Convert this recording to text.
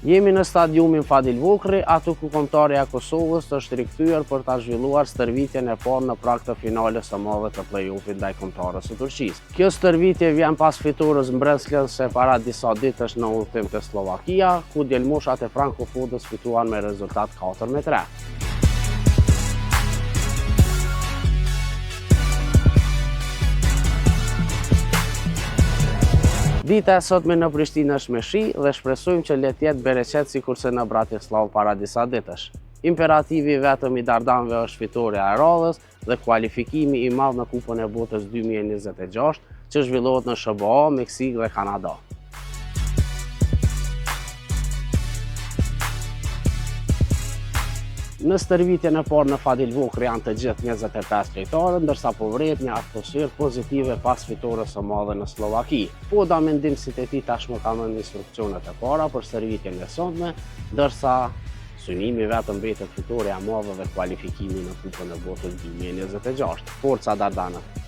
Jemi në stadiumin Fadil Vokrri, aty ku kombëtarja e Kosovës është rikthyer për ta zhvilluar stërvitjen e parë në prag të finales së madhe të play-offit ndaj kombëtares së Turqisë. Kjo stërvitje vjen pas fitores mbresëlënëse para disa ditësh në udhëtim te Sllovakia, ku djelmoshat e Franco Fodës fituan me rezultat 4-3. Dita e sotme në Prishtinë është me shi dhe shpresojmë që le të jetë bereqet sikurse në Bratisllavë para disa ditësh. Imperativi i vetëm i Dardanëve është fitorja e radhës dhe kualifikimi i madh në Kupën e Botës 2026 që zhvillohet në SHBA, Meksikë dhe Kanada. Në stërvitjen e parë në Fadil Vokrri janë të gjithë 25 lojtarët, ndërsa po vërehet një atmosferë pozitive pas fitores së madhe në Sllovaki. Foda me ndihmësit e tij tashmë kanë dhënë instruksionet e para për stërvitjen e sotme, ndërsa synimi vetëm mbetet fitorja e madhe dhe kualifikimi në Kupën e Botës 2026. Forca Dardanët!